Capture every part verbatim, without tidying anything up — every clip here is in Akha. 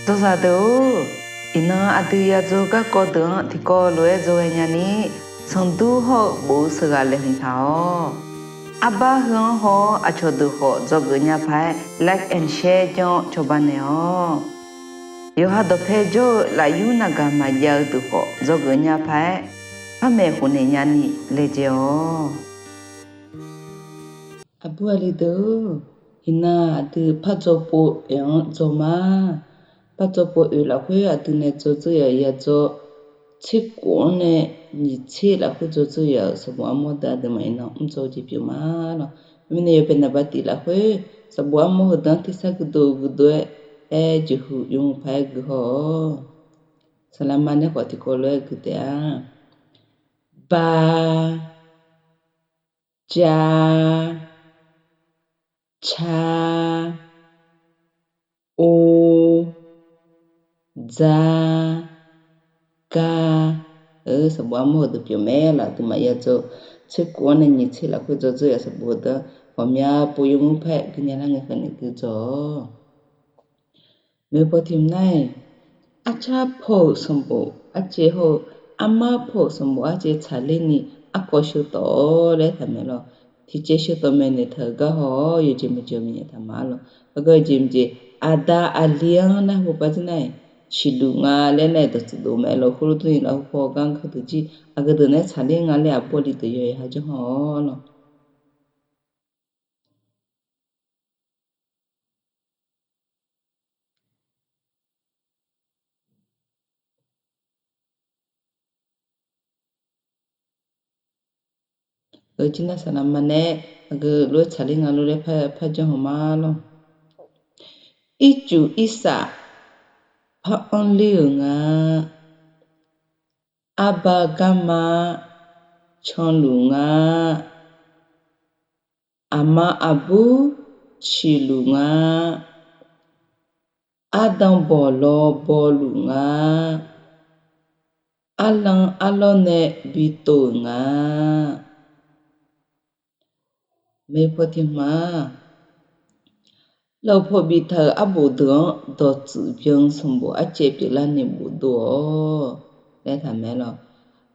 Dzawzaq deuq-or, iqnan aqdui yadzaw garkawv deuq-anr tiqkawv lof-aer dzawghae nyani, sanqdur hawr-eu bof-eu sheuqghaq laeqhmq taq-awq. Arbar heu-anr haw-awr aqcawq deuq khawf dzawgeuf nya paq-aer like and share janr-awr cawba naeq-awq. Yawqha dawqpae jawr-eu lafyur naqgaq maqjav-eu deuq khawf dzawgeuf nya paq-aer, par maeqhu naeq nyani laejae-awq. Aqbur aqli deuq-or, iqnan aqdui pardzaw pov oeq-anr dzaw ma. Pardzaw pov oeq lafkhoer aqdui nae dzawdzeur yaf-euq yadzaw tserkhof-anr nae nyiq tser lafkhoer dzawdzeur yaf-euq sanqbof armawr deuq aqduimaf iqnan mrdzaw-eu jeq pyeuf ma lawq. Mirnae yawbae naqba tif lafkhoer sanqbof armawr heudeuq-anr tersar guirdov guirdov-aer, aer jeqhu yawmuiq paq-aer guihaw-awq. Saqlaqma nae khawf tiqkawv lof-aer guiq taef-a. Ba, ja, ca, o, dza, ga-eu sanqbof armawr heudeuq pyeuf mae lawq. Aqduimaf yadzaw tserkhof-anr nae nyiq tser lafkhoer dzawdzeur yaf-euq sanqbof deuq-anr ghawqmya pov yawmuiq paq-aer guinya lar ngae khaeqnaeq guiqdzaw-awq. Maeqpaw tiq hmq nar-aq, arcar paw-euq sanqbof arcaev hawr-eu, armar paw-euq sanqbof arcaev tsaqler ni arkawv sheu tawf-awr laer taq mae lawq. Tiqcaev sheu tawf maeqnaeq taq-euq gar haw-awr yawqjeq maqjeq-eu miqyaer taq ma lawq. Heugar yawqjeq maqjeq, aqda aqli-anr nar heupav jir nar-aq, siqluf nga laer nar-aq dawqtsuif dov mae lawq. Khoerlof durni lafhu paw gar-anr gardeuq jir aqgeu deuq nae tsaqler nga laer aqbur aqli deuq yawqha janr haw-awr lawq. Heu jir nar saqlaqma nae aqgeu lof-aer tsaqler nga lof laer par janr haw ma lawq. Ircuf irsaf par anr ler-euq nga. Arbar garma canluf nga. Aqma aqbur ciqluf nga. Ardanq bawq law bawluf nga. Arlan arlawr nae bi tov-euq nga. Maeqpaw tiq hmq-aq, lafhu paw biftaq-euq arbof deuq-anr dawqtsuif byan sanqbof arcaev pyeuflarni bofdov-awq laer taq mae lawq.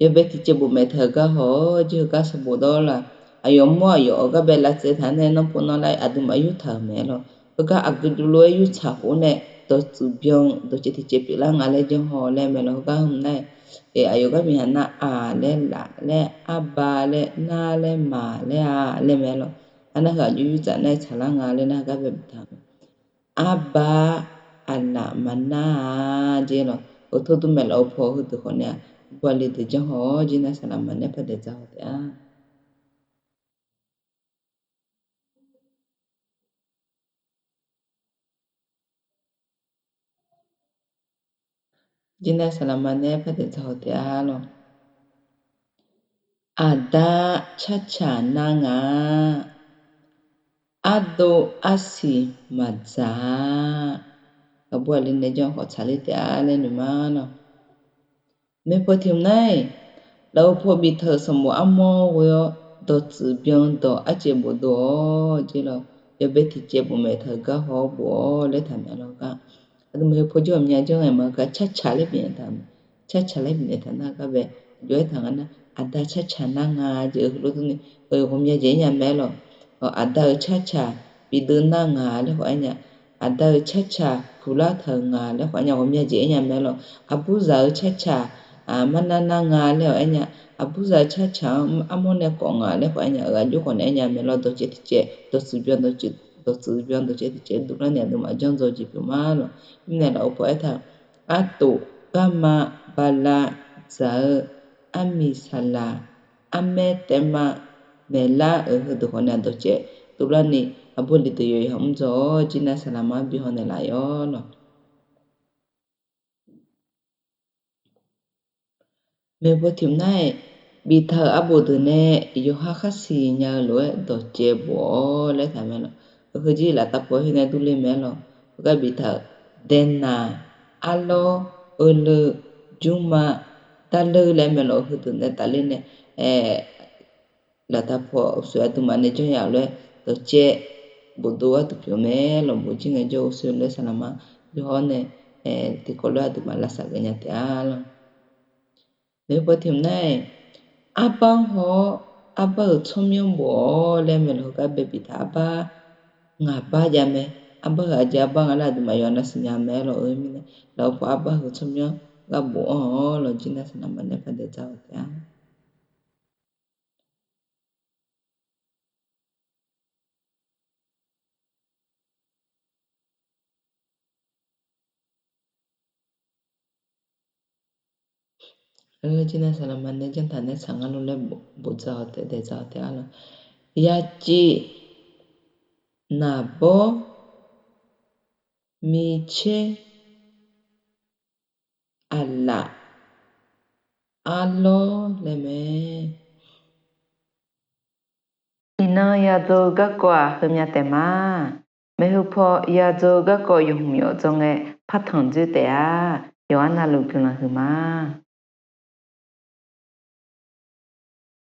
Yawbae tiqcaev bof maeq taq-euq gar haw-awr jir heugar sanqbof dawr laf. Aqyawf mawr aqyawf-euq gar bae lavtsaev taq nae nanrpov nanrlar aqduimaf yurtaq-euq mae lawq. Heugar aqgeu jov lof-aer yurtsaq khof nae dawqtsuif byan dawqcaev tiqcaev pyeuflar nga laer janr haw laer mae lawq. Heugar hmq nar-aq, aqyawf gar bif haq nar aq laer laf laer arba laer nar laer maq laer a laer mae lawq. Arnar heu aqjox yurtsaf nar-aer tsaqlar nga laer nar heugar bae biftaq-euq mae. Arba aqlaf maqnar-a jeq lawq. Heu tawrdur maeq lafhu paw heudeuq khawf nae-aq, aqbur aqli deuq janr haw-awr jir nar saqlaqma nae par daeq dzaq haw taef-a. Jir nar saqlaqma nae par daeq dzaq haw taef-a lawq. Aqda carcaq nar nga. Ardov arsiq maqdzaq-a. Aqbur aqli nae janr khawf tsaqler taef-a laer noeq ma lawq. Maeqpaw tiq hmq nar-aq, lafhu paw biftaq-euq sanqbof armawr ghoe-awr dawqtsuif byan dawq arcaev bofdov-awr jeq lawq. Yawbae tiqcaev bof maeq taq-euq gar haw-awr bof-awr laer taq maeq lawq gar. Aqduimaf heu paw jir ghawqmya janr ngae ma gar carcaq laer bifnaeq taq-euq mae. Carcaq laer bifnaeq taq nar gar bae aqjox-aer taq nga nar, aqda carcaq nar nga jeq-eu heulof durni, ghawqmya jeq-aer nya mae-aer lawq. Aqda-euq carcaq bideuv nar nga laer khawf-aer nya. Aqda-euq carcaq puqlar taq-euq nga laer khawf-aer nya. Ghawqmya jeq-aer nya mae-aer lawq. Aqburzaq-euq carcaq marnar nar nga laer khawf-aer nya. Aqburzaq-euq carcaq-anr armawr nae kawf nga laer khawf-aer nya-eu aqjox khawf naeq-aer nya mae lawq. Dawqcaev tiqcaev dawqtsuif byan dawqtsuif byan dawqcaev tiqcaev dovlar ni aqduimaf janr dzaw jeq pyeuf ma lawq. Mirnae lafhu paw aertaq, artof garma bala dzaq-eu armiq saqlaq armaer taef ma maeqlar-euq heudeuq khawf nae dawqcaev dovlar ni aqbur aqli deuq yawqha mr dzaw-awr jir nar saqlaqma-anr bi haw naeqlaf-awr lawq. Maeqpaw tiq hmq nar-aq, biftaq-euq arbof deuq nae yawqha khar siqnya-eu lof-aer dawqcaev bof-awr laer taq mae lawq. Heu jir laftav paw khoer nae durler mae-aer lawq. Heugar biftaq-euq daenaq, arlawr, euleu, jmrma, darleur laer mae lawq. Heudeuq nae tafler nae laftav paw uqsoeq aqduimaf nae janr ya lof-aer dawqcaev bofdov gharduq pyeuf mae lawq. Bof jir ngaejawr uqsoeq lof-aer saqlaqma yawhawr nae tiqkawv lof-aer aqduimaf lavsav geuf nya taef-a lawq. Maeqhu paw tiq hmq nar-aq, arbar-anr haw-awr arbar-euq tsawrmyanr bof-awr laer maeq lawq heugar bae biftaq arbar ngaq bar jav mae. Arbar heu aqjeq arbar nga laer aqduimaf yawqha nav siqnya mae-aer lawq-eu mirnae, lafov paw arbar heu tsawrmyanr ghar bof-anr-awr lawq jir nar saqlaqma nae paq daef dzaq-awq taef-a. Jir nar saqlaqma nae janr taq nae tsaq ngar lor laer bof dzaq-awq taef daef dzaq-awq taef-a lawq. Yaciv naqbawr micaer aqlaf arlawr laer mae. Iqnan yadzaw-eu garkawv-aq heumya taef ma. Maeqhu paw yadzaw-eu garkawv yawhmq yawf dzawr ngae partanq dzoer taef-a. Yawqha navluf guiqlanq huiqma.